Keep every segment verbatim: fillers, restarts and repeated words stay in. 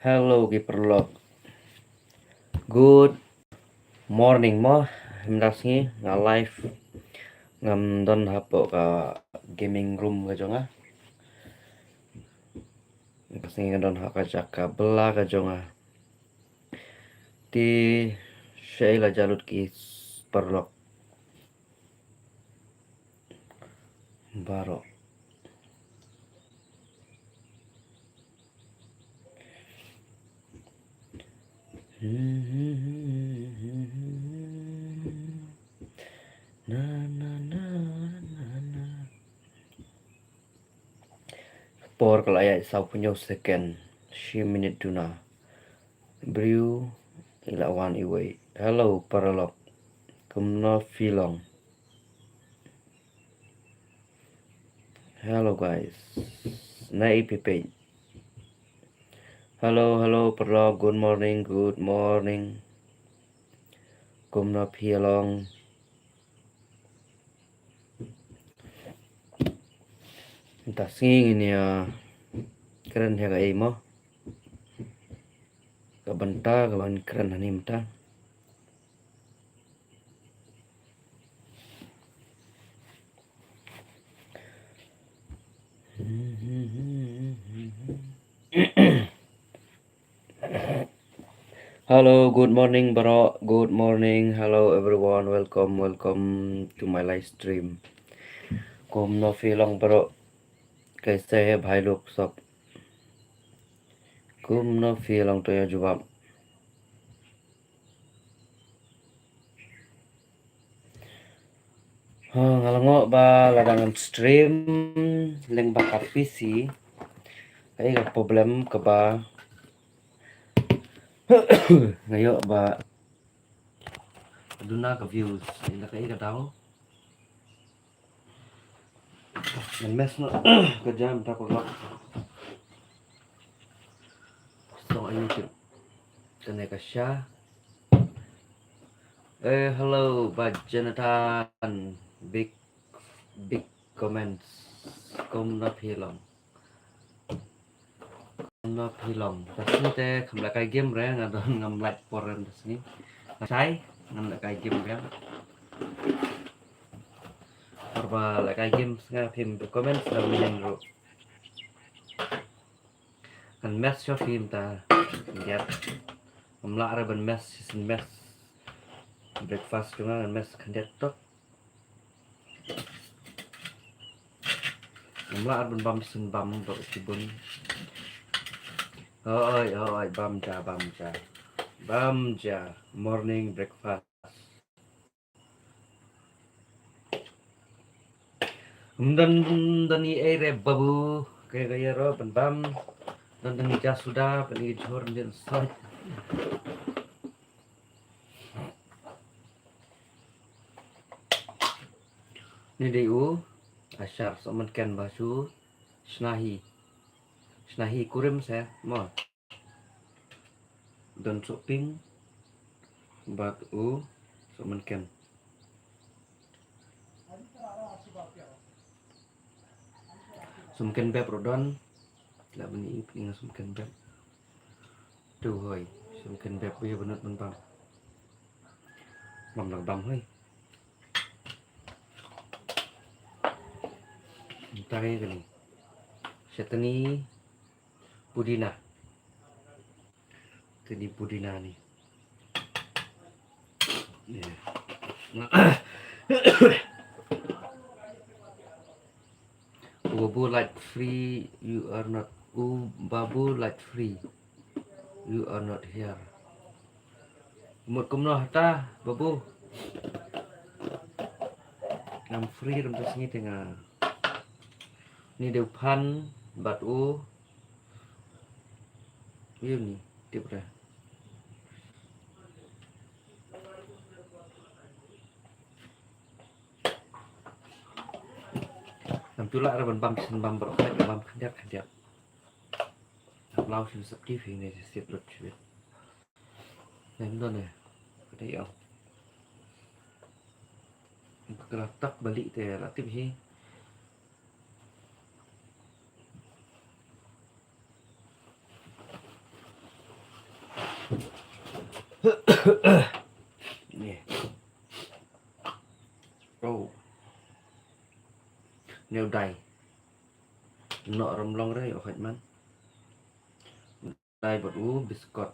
Hello ki paralok. Good morning mo. Mynta sngi nga live. Ngam don hapoh ka gaming room ka jong nga. Mynta sngi nga don ha ka jaka bylla ka jong nga. Te shaei la jia lut ki paralok baroh. Na, na, na, na, na. Por ka la ïaid saw phew second, shi minit duna. Briew i la wan iwei. Hello paralok. Kumno phi long? Hello guys. Naei phi peit? Hello, hello paralok. Good morning, good morning. Kumno phi long? Mynta sngi ngin ïa kren ïa kaei mo? Ka bynta kaba ngin kren hangne mynta. Hello, good morning baroh. Good morning. Hello everyone. Welcome, welcome to my live stream. Kumno phi long baroh? Kaise hai bhai log sab? Kumno phi long, to ïa jubab. Ha, nga la ngoh ba lada ngan stream lyngba ka P C, kaei ka problem kaba nga ïoh ba duna ka views, ïa kaei ka daw. Ngan mess noh ka jam ta paralok. Song a YouTube. Kane ka sha. Eh, hello, ba Jonathan. Big, big comments. Kumno phi long? Kumno phi long? Te sngi te kham lehkai game re, nga don ngam lait por re te sngi. Shai, ngam lehkai game re. Por ba lehkai game sngi phim comment sngi minin ruh. Ngan mess shuwa phim ta. Ngiat. Ngam lah re ban mess, shisien mess. Breakfast jong nga ngan mess khyndiat tok. Ngam lah re ban bam shisien bam bad u shibun. Oi, oi, bam ja, bam ja. Bam ja. Morning breakfast. Ym don, don ei re babu. Ka, ka ïaroh ban bam. Don, don ja suda, ban i jhur, ban soi. Ni dei u ashar, sohmynken ba shu shna hi. Shna hi kurim se mo. Don sohpink bad u sohmynken. Sohmynken bep ruh don. Lah ban i pynïeng sohmynken bep. Tu hoi, sohmynken bep, ïa, bynta ban bam. Bam lah bam hoi. Mynta ïa kane. Chutney pudina. Chutney pudina ni. Ïa. U babu lait free, you are not. U babu lait free, you are not here. Mut kumno hata babu? Ngam free ruh mynta sngi te nga. Ni dei u Phan bad u. Ïa ni tip re. Ngam ju lah re ban bam shisien bam baroh, bam khyndiat khyndiat. Ngam lah shisien sep T V ne sep lut shuh. Ngam don ne. Ka dei ong. Ka la tak bali te la tip hi. Ni. Oh. Ni u dai. Noh ram long re, oh, haj man. Dai bad u biskot.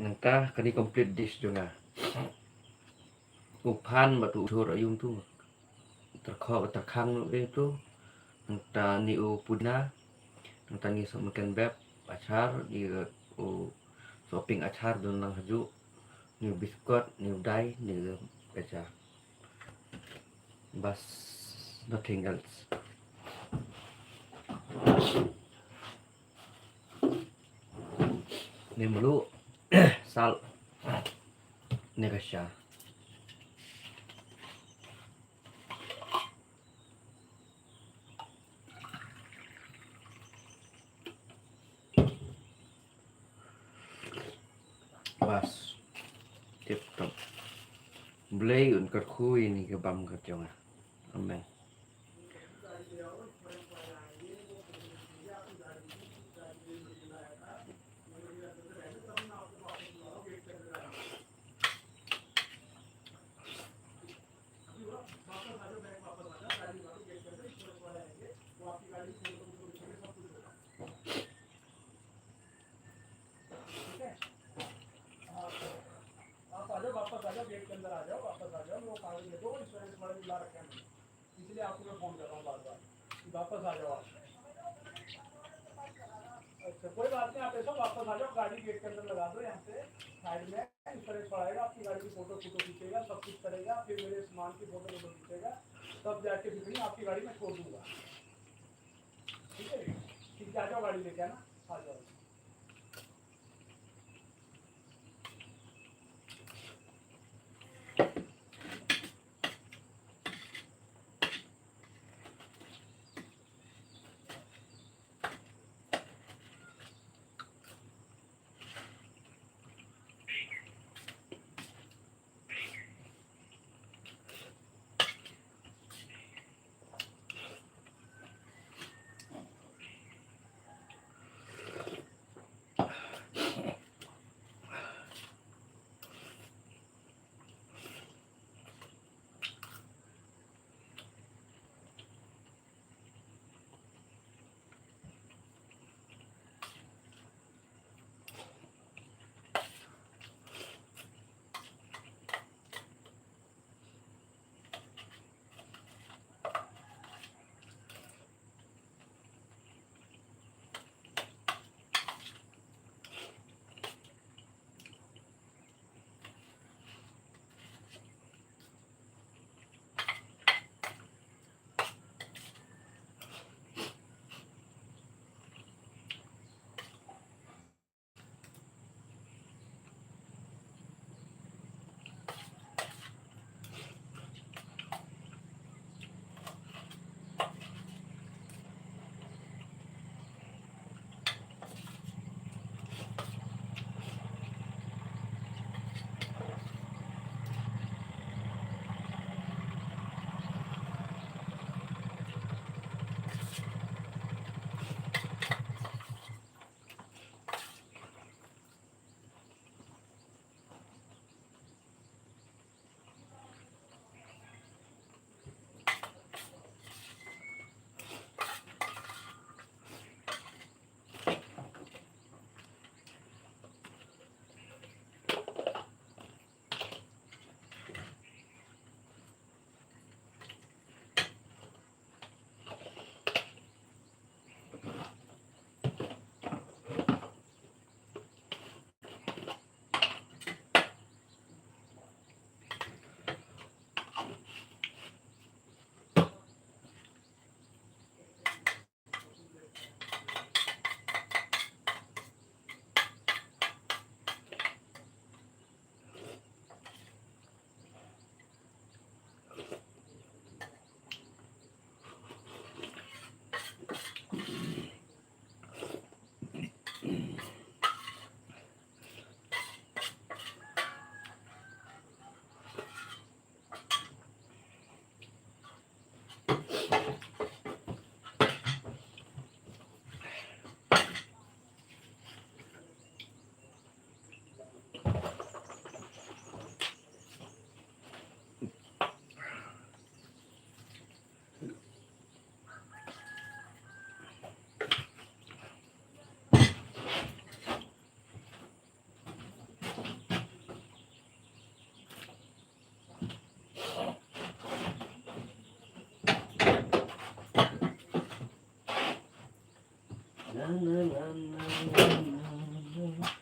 Nangta kane complete dish jong nga. U phan bad u thur aïu tu. Tyrkho tyrkhang nu e tu. Nangta ni u pudina. Nangta ni sohmynken bep achar, ni u sohpink achar don lang hajuh. Ni u biskot, ni u dai, ni u gaja. Bas, nothing else. Ni mluh, salt, ni gaja. Bas. Tip top. Blei un kyrkhu ïa kane ka bam ka jong nga. Amen. आप आ जाओ, वापस आ जाओ, गेट के अंदर आ जाओ, वापस आ जाओ। वो कागज देखो, वो इंश्योरेंस वाले बुला रखे हैं, इसलिए आपको मैं फोन कर रहा हूँ बार बार कि वापस आ जाओ आप। अच्छा, कोई बात नहीं, आप ऐसा वापस आ जाओ, गाड़ी गेट के अंदर लगा दो, यहाँ पे साइड में इंश्योरेंस पड़ाएगा, आपकी गाड़ी की फोटो फोटो खींचेगा, सब कुछ करेगा, फिर मेरे सामान की फोटो फोटो खींचेगा, तब जाके फिर मैं आपकी गाड़ी में छोड़ दूंगा। ठीक है, ठीक है, आ जाओ, गाड़ी लेके आना, आ जाओ। La, la, la, la, la, la, la.